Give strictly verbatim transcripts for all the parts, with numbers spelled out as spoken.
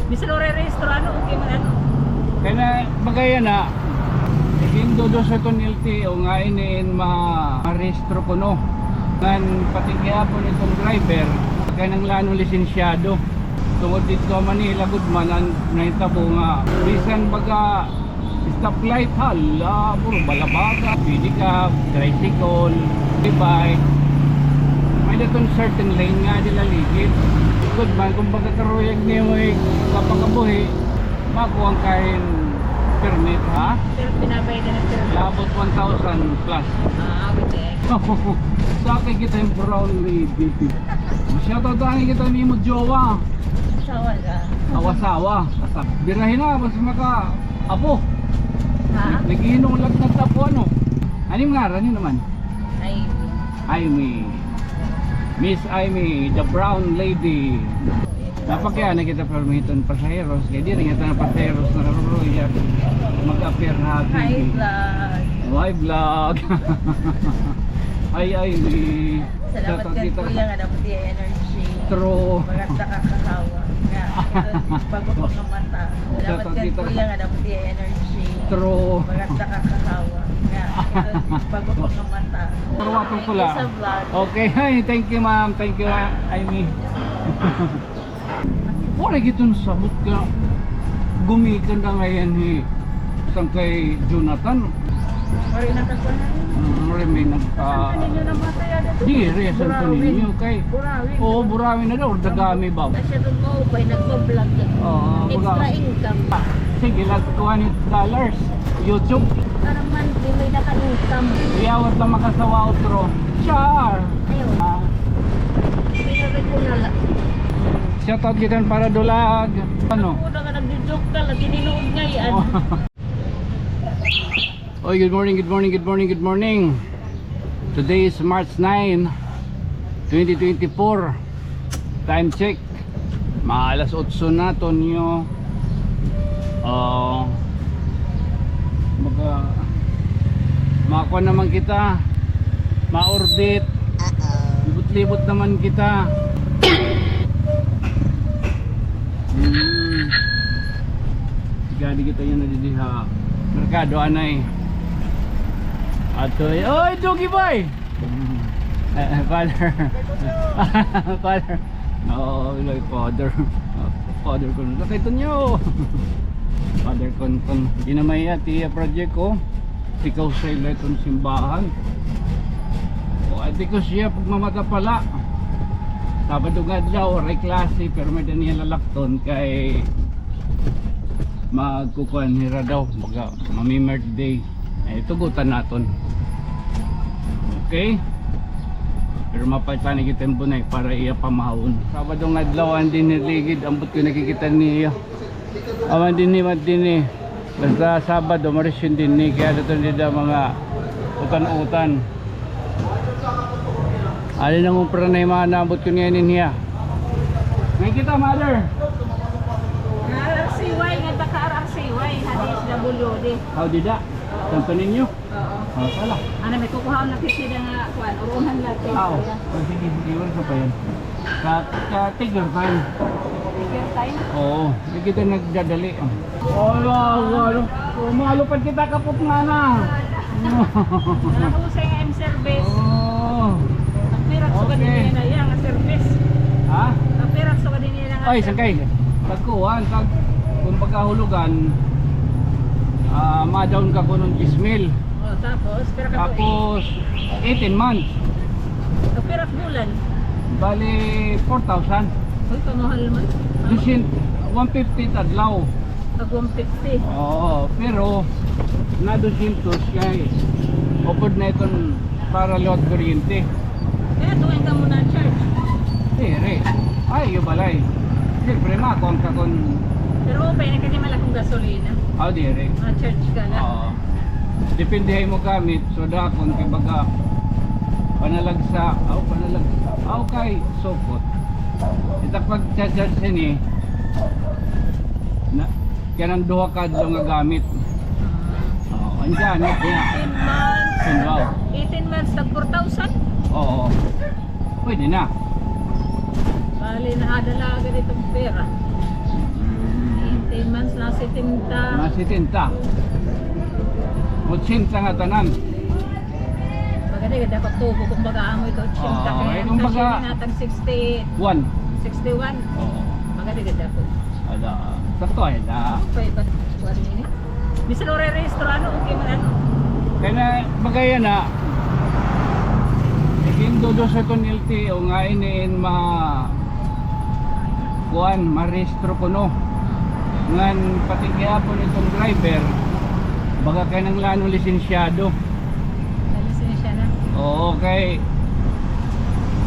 Bisan waray rehistro, ano, okay man, ano. Kay na, bagay yana, igindudos iton L T O nga ini in ma-, marehistro kuno. Ngan pati gihapon iton driver, kay nanglano lisensyado. Tungod didto ha Manila gud man an nahitabo nga bisan baga stoplight, hala, puro balabaga, pedicab, tricycle, e-bike. May-ada iton certain lane nga dida ha ligid. Gud man, kon baga karuyag nimo ikapakabuhi, makuha ka hin permit, ha? Pero pinabayad na hin permit. Labot one thousand plus. Ah, okay. Sakay kita hin brown lady. Shoutout anay kita nimo, jowa. Asawa ka. Asawa, asawa. Basta birahi na, basta maka-apo. Ha? Naghihinunglag na it apo, ano? Ano it ngaran niyo naman? Amy. Amy. Miss Amy, the brown lady. Napakiana kita permiton pasaheros. Kay diri ngani pasaheros na karuyag mag-appear ha T V. Hi, vlog. Hi, vlog. Hi, Amy. Salamat kan Kuya nga dapat iya energy. True. Maganda ka kahawa. Nga, ito, bago pa nga mata. Salamat kan Kuya nga dapat iya energy. True. Maganda ka kahawa. Nga, ito, bago pa nga mata. Thank you sa vlog. Okay, hi. Thank you, ma'am. Thank you, ma'am. I mean, waray gud iton sabot nga gumikan na ngay-an hi sangkay Jonathan. Waray na kakuan. Mm, waray may nag-, ah, diri, Santo Niño kay. Burawi. Oo, Burawi na daw, or Dagami ba? Asya to mo, kay nagbablog. Oo, extra income. Sige, nagkuha ni dollars. YouTube. Para monthly, may naka-income. Iyawat lang makasawa otro. Char! Ayaw. Ah. Pinagay ko na lang. Shoutout kita para Dulag. Ano? Ako na nga nagjo-joke ka, lagi ninuod ngay-an. Oh. Oy, good morning, good morning, good morning, good morning. Today is March nine, twenty twenty-four. Time check. Mga alas otso na, Tonyo. Ah, baga, makuan naman kita. Ma-orbit. Libot-libot naman kita. Hmm. Gadi kita yana didi ha merkado anay. Ato, oy, Doggy Boy! Eh, eh, Father. Father. Oo, ilay Father. Father Kon. Nakita niyo. Father Kon Kon. Ginamay iya, tiya project ko. Ikaw sa ila iton simbahan. O, adi ko siya pagmamata pala. Sabado nga adlaw, waray klase, pero may-ada niya lalakton kay magkukuan hira daw, baga, mami-merch day. Ay, tugutan naton. Okay? Pero mapalitan ni kita hin bunay para iya pamahon. Sabado nga adlaw, an dinhi ha ligid, ambot ko nakikita niya. Awan dinhi, man dinhi. Basta Sabado, marisyon dinhi, kay ada iton dida mga utan-utan. Adi na, umpra na hin mga naabot ko niya, niya. May kita, mother. R R C Y, nga baka R R C Y, ha D S W D. Aw, dida. Santo Niño? Oo. Aw, sala. Ano, may kukuhaon na kita nga, kuan, uruhan lang. Aw, sige, sige, wala sa pa yan. Sa, sa Tiger Time. Tiger Time? Oo, di kita nagdadali. Ala, ala. Umalupad kita, kapot nga na. Nakahusay nga im service. Oo. Nagpirat sa kadinina iya nga service. Ha? Nagpirat sa kadinina nga service. Ay, sangkay. Pagkuhan, pag, kung pagkahulugan, ah, ma-down ka kuno hin diyes mil. O, tapos, pira ka tuig? Tapos, eighteen months. Pira ka bulan? Bali, four thousand. Uy, kamahal man. Dusyent-, one fifty it adlaw. Tag one fifty. Oo, pero na dosyentos kay upod na iton para liwat kuryente. Kay tuig kamo na-charge? Diri. Ay, iyo balay. Siyempre, makuan ka kon... Pero okay na kasi malakong gasolina. Aw, diri. Ma-charge ka na. Oo. Depende ha imo gamit. So, dakon kay baga panalagsa. Aw, panalagsa. Aw, kay sukot. Ita pag-charge hini, na, kay an duha ka adlaw nga gamit. Oo, an gamit niya. Eighteen months. Wow. Eighteen months, tag four thousand? Oo. Pwede na. Bali, nahadala agad itong pera. Setenta. Mga setenta. Otsenta nga tanan. Baga di, gada ko tubo, kumbaga, amo ito, otsenta. Oo, kaya eh, kumbaga, ang sashimi natag sixty. One. Sixty-one. Oo. Baga di, gada ko. Ada, sakto ay na. Okay, ba't kuwan ini? Bisan waray rehistro, ano, okay man, ano. Kaya na, bagay yan, ha. Ikindudos iton L T O nga ini in ma-, kuan, marehistro kuno. Ngan pati gihapon iton driver, baga kay nanglano lisensyado. May lisensya na. Oo, kay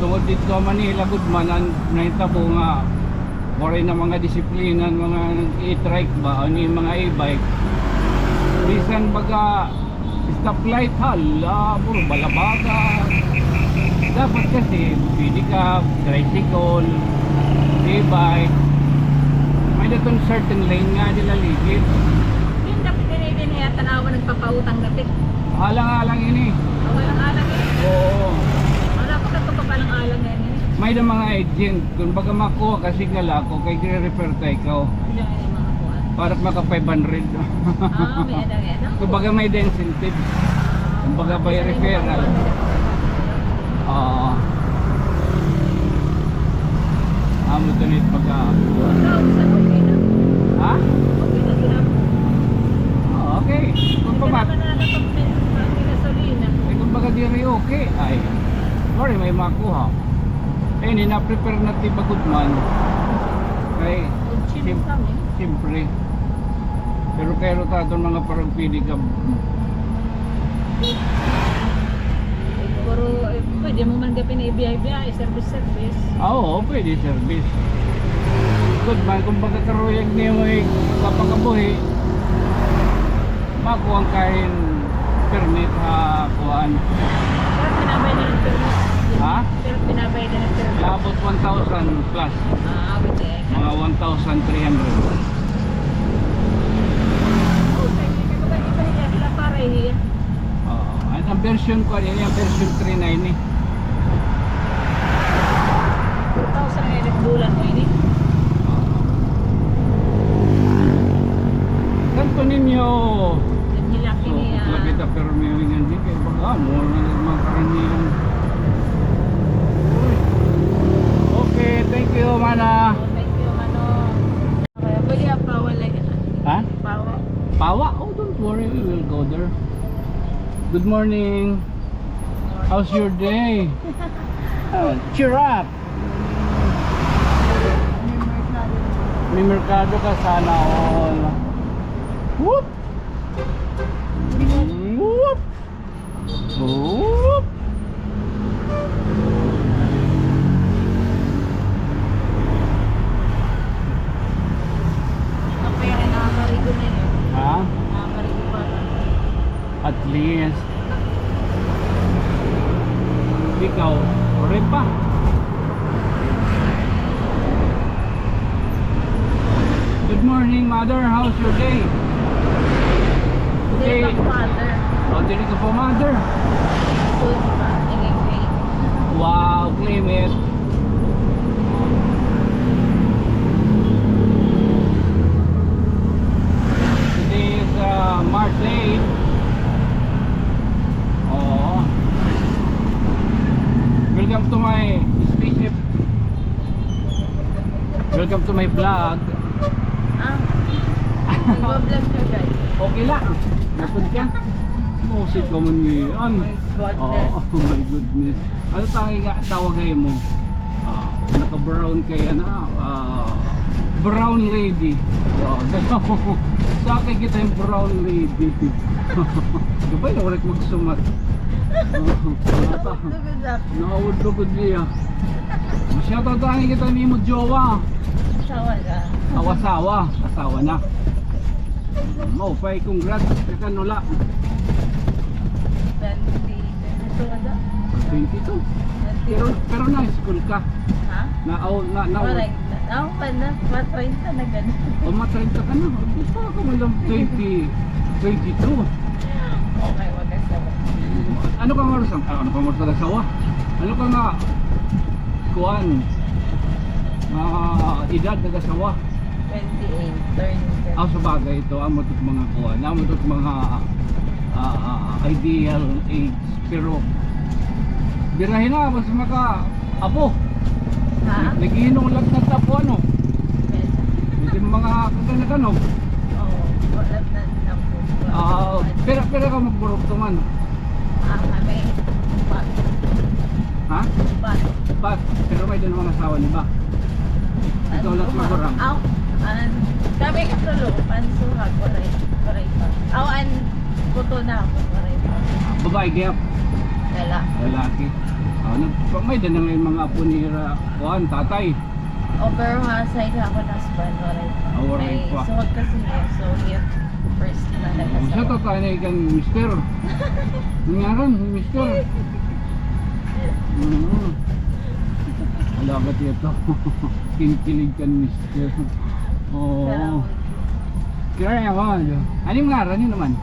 tungod didto ha Manila gud man, an nahitabo nga waray na mga disiplina an mga nag-e-trike ba, ani, mga e-bike. Bisan baga stoplight, hala, puro balabaga. Dapat kasi, pedicab, tricycle, e-bike, may-ada iton certain lane nga dida ligid. Yun, dapat ini, ini, iya, tan-awa, nagpapautang dapit. Alang-alang ini. Alang-alang ini. Oo. Wala pa kato pa palang-alang ini. May-ada mga agent. Kun baga makuha ka, signal ako, kay gre-refer ta ikaw. Ano yung mga kuha? Para maka five hundred. Ah, may-ada, may-ada. Kun baga may-ada incentive. Kun baga by referral. Oo. Amo ito nit pagka. Ikaw, sa okay na. Ha? Okay na sila. Oo, okay. Kun pa ba? Hindi naman na dapat may, may gasolina. Eh, kun baga diri okay, ay. Sorry, may makuha. Eh, ini na-prepare na ti bagod man. Kay, sim-, siyempre. Pero kay ro ta aton mga parang pedicab. Pero, eh, pwede mo man gapin na ibiyahe-biyahe, service-service. Ah, oo, pwede service. Good man, kung pagkakaruyag niyo ay kapakabuhi, makuha ka hin permit ha kuan. Pero pinabayad na ng permit. Ha? Pero pinabayad na ng permit. Labot one thousand plus. Ah, okay. Mga one thousand three hundred. Okay, iba-iba sila para eh. Oo. Ay, ang version ko, ano yan, version three na ini. Two thousand na ini, bulan mo ini. Kanto ninyo. Ang hilak ini, ah. Lagi ta, pero may ingan di kay baga mo na nagmakaranihan. Okay, thank you, mana. Oh, thank you, mano. Kaya pwede ang pawa lang yan. Ha? Pawa. Pawa? Oh, don't worry, we will go there. Good morning. How's your day? Uh, cheer up. May merkado ka, sana all. Whoop! Whoop! Oop. Kapera na marigo na yun. Ha? Na marigo pa. At least. Ikaw, ore pa. Good morning, mother. How's your day? Diri pa, father. Oh, diri ka pa, mother. Good pa, anyway. Wow, claim it. Today is, uh, March eight. Oo. Welcome to my spaceship. Welcome to my vlog. Ah. Nagba-vlog ka, guys. Okay lang. Nasod ka? Musik ka man ngayon. Oh my goodness. Oh, oh my goodness. Ano tawag nga, tawag kayo mo? Ah, naka-brown kay ano, ah, brown lady. Oh, sa akin kita yung brown lady. Di ba yung ulit magsumat? Oh, wala pa. Lugod ako. Nakawudlugod niya. Shoutout sa akin kita ni mo jowa. Asawa na. Awa, asawa. Asawa na. Maupay, congrats. Kakan wala. Twenty, twenty-two na. Twenty-two. Twenty-two. Pero, pero na-school ka? Ha? Na, aw, na, na, Correct. Aw, pa na, ma-treinta na gani. O, ma-treinta ka na. Gusto ko man lang twenty, twenty-two. Okay, wag ka sa. Ano ka nga oras ang, ah, ano ka nga oras nag-asawa? Ano ka nga, kuan, ah, edad nag-asawa? Twenty-eight, turning twenty-eight. Ah, sa bagay ito, amo ito mga kuan, amo ito mga, ah, ah, ideal age, pero birahi na, mas maka-apo. Ha? Naghihinong lagnat na po, ano? Medyo mga kaganagan, no? Oo, wala na lang po. Ah, pira, pira ka magburok to man? Ah, kami, upat. Ha? Upat. Upat. Pero may doon mga asawa niyo ba? Ikaw lang magurang. Aw, an, kami katulo, pansuhag, waray, waray pa. Aw, an, buto na ako, waray pa. Babae, gihap? Lala. Lalaki. Ah, nag-, may doon na nga yung mga apo ni Ra-, kuan, tatay. O, pero ha, sa ila ako husband, waray pa. Ah, waray pa. May suhag kasi niya, so, yun, first na nag-asawa. Siya tatay na ikan mister. Ang ngaran, mister. Mm. Alagat ito. Kinkilig kan mister. Oo. Salamat. Kaya ako, ano? Ano yung ngaran niyo naman?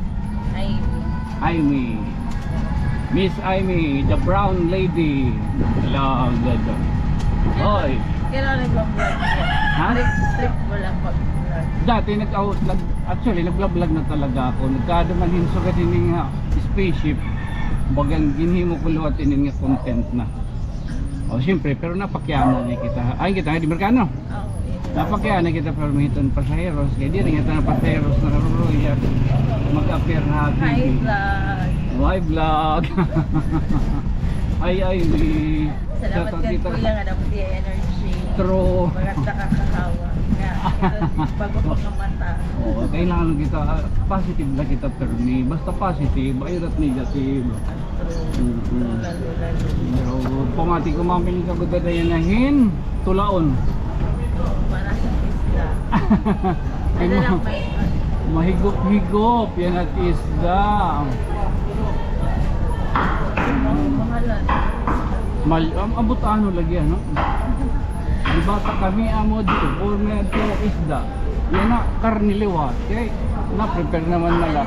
Ivy. Ivy. Miss Ivy, the brown lady. Hello, good. Hoy. Kailan nag-vlog niya? Ha? Trip, trip mo lang pag-vlog. Dati nag-, nag-, actually, nag-vlog na talaga ako. Nagkaduman hinso ka din nga spaceship. Bagang ginhimo ko liwat ini nga content na. O, siyempre, pero napakiana na kita. Ay, kita nga di Merkano. Oo, eh. Napakiana kita, pero may hiton pasaheros. Kaya di rin kita na pasaheros na karuruya. Mag-appear na T V. Hi, vlog. Hi, vlog. Ay, ay, eh. Salamat kay Kuya nga dapat yung energy. True. Maganda ka kahawa. Nga, ito, bago pa ka mata. Oo, kailangan kita, ah, positive na kita, Permi. Basta positive, ayaw na negative. True. Mm-mm. True, lalo, lalo. Pero, pamati ko, mami, ni kagudadayan na hin, tulaon. Para sa isda. Ano lang, may mahigop-higop, yan at isda. Mahalan. Mal-, am-, abot ano lagi, ano? Di ba, ta kami amo dito, or may adto isda. Yan na, karne liwat. Kay, na-prepare naman na la.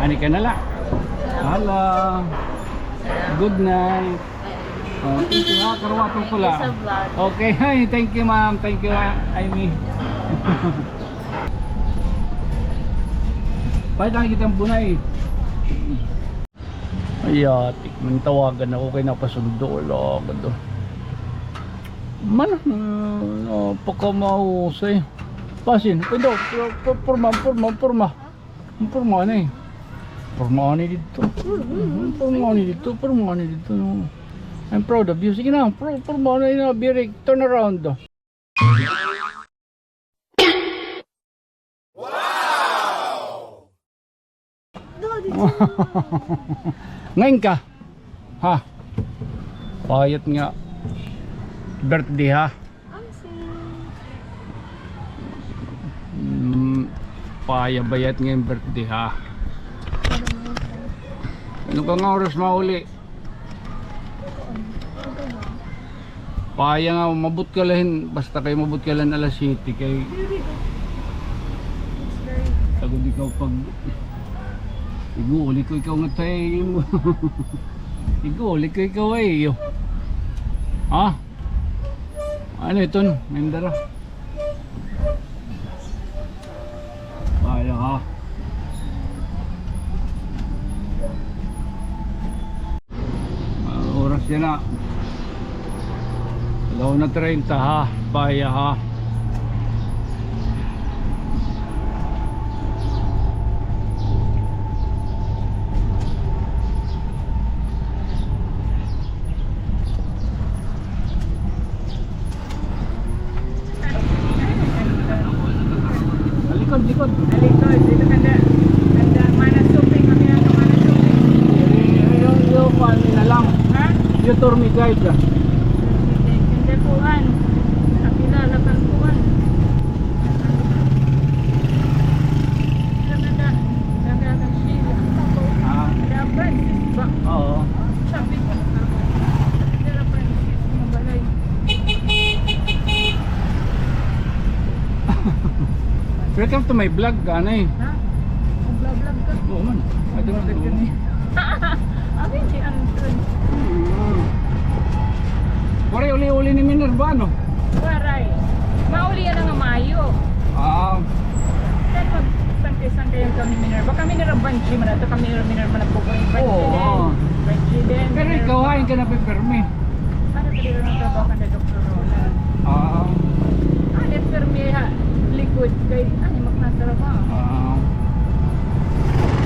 Ani ka na la. Hala. Good night. Oh, thank you, ha. Karuwatan ko la. Thank you sa vlog. Okay, hi. Thank you, ma'am. Thank you, ha. I mean. Pahit ang kitang bunay. Ay, atik, man tawagan ako kay napasundo. Wala ka do. Man, ah, napakamahusay. Pasin, pwede, pur-, pur-, purma, purma, purma. Purma ni. Purma ni dito. Purma ni dito, purma ni dito. I'm proud of you. Sige na, pur-, purma na, Birik. Turn around. Wow! Ngain ka? Ha? Payat nga birthday, ha? Mm, paya bayat nga birthday, ha? Ano ka nga oras mauli? Paya nga, mabot ka la hin, basta kay mabot ka la hin alas siyete kay tagod ikaw pag iguuli ko ikaw nga tayo. Iguuli ko ikaw ay iyo. Ha? Ano iton? May dara. Ay, ha. Ah, oras yana. Ala una treinta, ha. Paya, ha. Likod, likod. Sa likod, dito kanda, kanda Mana Shopping, kami na sa Mana Shopping. Yung, yung, kuan na lang. Ha? You tour me guide. Hindi kuan. Nakilala kan kuan. Kanda, kanda, kanda Sheila. Ah. Kanda Francis ba? Oo. Sabi ko na ako. Kanda Francis, mabalay. Welcome to my vlog, anay. Ha? Mag-vlog ka? Oo man. Ito man, oo. Abi, si Anton. Mm. Waray uli-uli ni Minerva, no? Waray. Mauli yana nga Mayo. Ah. Then, Minerva, kami ni Minerva, Banji man ato, kami ni Minerva nagkukuring Banji. Oo. Din. Banji din. Pero ikaw, hain ka napipirmi? Ano, diri na trabaho kan Doktor Ronald. Ah. Ah, nagpirmi ha likod kay, ano, magnatrabaho. Ah.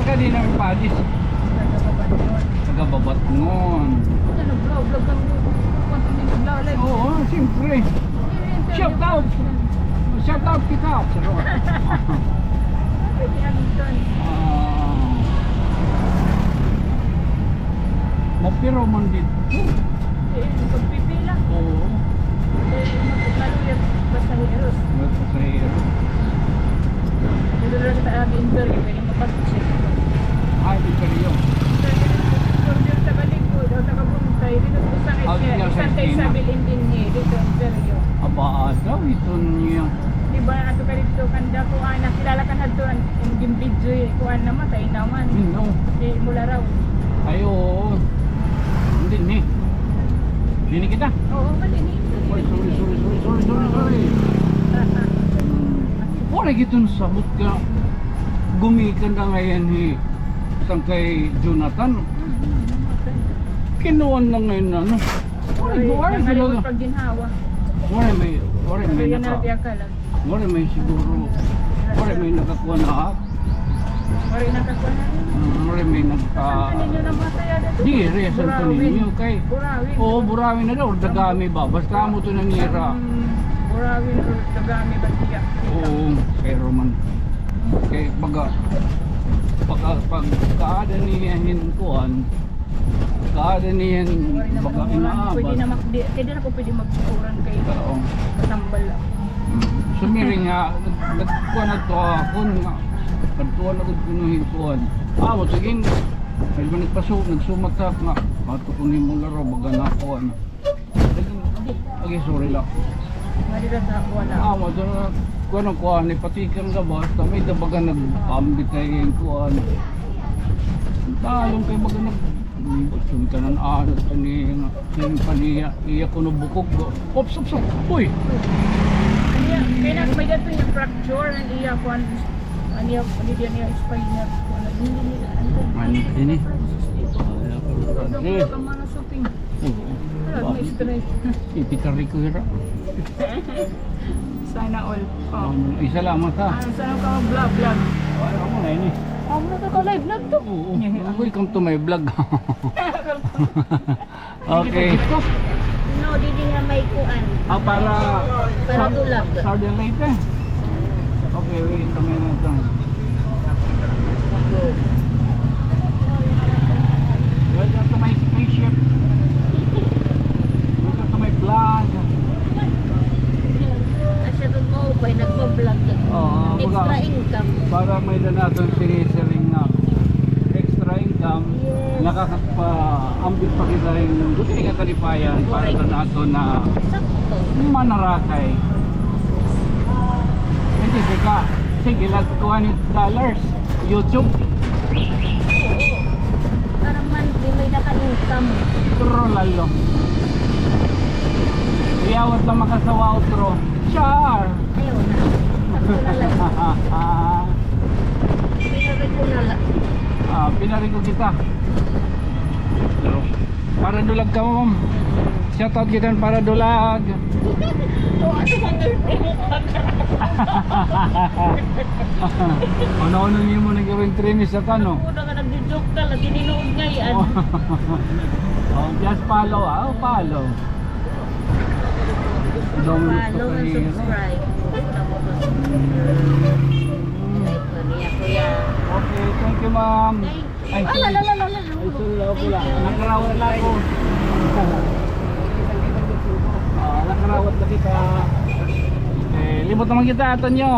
Taga diin an Padis? Taga Babatngon. Taga Babatngon. Ano, vlog, vlog ang, ang, ang, ang, vlog, live. Oo, siyempre. Shout out! Shout out kita! Charot. Ah. Mapiro man didto. Eh, pagpipila. Oo. Eh, magkaluya, basta heroes. Basta heroes. Dito lang kita, ah, interview, pwede mapag-check. Ay, di pa rin yun. Pero sa Balikod, o taga Buntay, dito sa isang, ah, isang kay Isabel Indinhi, dito, interview. Aba, asa, ito niya. Di ba, ato ka dito, kanda ko, ah, nakilala ka na doon, yung gimbidyo, eh, kuan naman, tayo naman. Hmm, no. Si Mularaw. Ay, oo. Hindi, ni. Hindi kita. Oo, mali, ni. Sorry, sorry, sorry. Hmm. Wala gito nasabot ka. Gumikan na ngayon, eh. Sangkay Jonathan. Kinuan na ngayon na, ano? Wala, wala sila. Pagginhawa. Wala may, wala may naka-, wala may siguro, wala may nakakuha na, ah. Wala nakakuha na. Mm, wala may nag-, ah, Santo Niño na matay, ano to? Diri, Santo Niño, kay. Burawin. Oo, Burawin na daw, Dagami ba? Basta amo to nanira. Mm, Burawin or Dagami ba siya? Oo, pero man. Kay baga, pagka, pagkaada niya hin kuan, kaada niya hin baga inaabas. Pwede na mak-, di, kay di na ko pwede magkukuran kay matambal ako. Mm. Sumiring nga, nag-, nagkuan na to ako nga, nagkuan na gud kuno hin kuan. Ah, sige, may ba nagpasu-, nagsumatak nga, matukon hin Mularaw, baga na kuan. Okay, sorry la. Madi ka sa kuan na. Ah, madi na. Kuan, kuan, ni patikan ka ba? Basta may da baga nag-ambit na yung kuan. Talong kay baga nag-, sun ka nan ano, pani-, pani-, paniya, iya kuno bukog do. Ops, ops, ops. Uy! Ano yan? Kaya na, may dato yung fracture, ang iya kuan. Ano yan? Ano yan, yung spine niya? Ano yan? Ano yan? Ano yan? Ano yan? Ano yan? Ano yan? Shopping. Oo. Wala, may stress. Ipikari ko hira. Sana all. Oh. Um, ay, salamat, ha. Ah, sana ka mag-vlog, vlog. Ay, ako na ini. Amo na to ka live vlog to. Oo. Welcome to my vlog. Okay. No, didi nga may kuan. Ah, para para sa-, dulag. Southern Leyte. Okay, wait, kami na ito. Welcome to my spaceship. Welcome to my vlog. Asya doon mo, pa'y nagpa-vlog. Oo, extra income. Para may da naton sinisiring nga extra income. Yes. Nakakapaambit pa kita hin buti nga kalipayan para da naton na manarakay. Hindi, sika. Sige, last kuha ni dollars. YouTube. Oo. Para monthly, may naka-income. True, lalo. Iyawat lang makasawa, otro. Char! Ayaw na. Ako na lang. Pinari ko na lang. Ah, pinari ko kita. So, para dulag ka, ma'am. Shout out kita para dulag. Ano, ano niyo mo nag-ring trimis sa kano? Ako na nga nag-joke ka lang, tininuod nga yan. Oh, just follow, ah. Oh, follow. Follow and subscribe. Like ko niya, kuya. Okay, thank you, ma'am. Thank you. Ay, sorry. Ay, sorry, ako pala. Nakarawat na ako. Ah, nakarawat na kita. Eh, limot naman kita, Tonyo.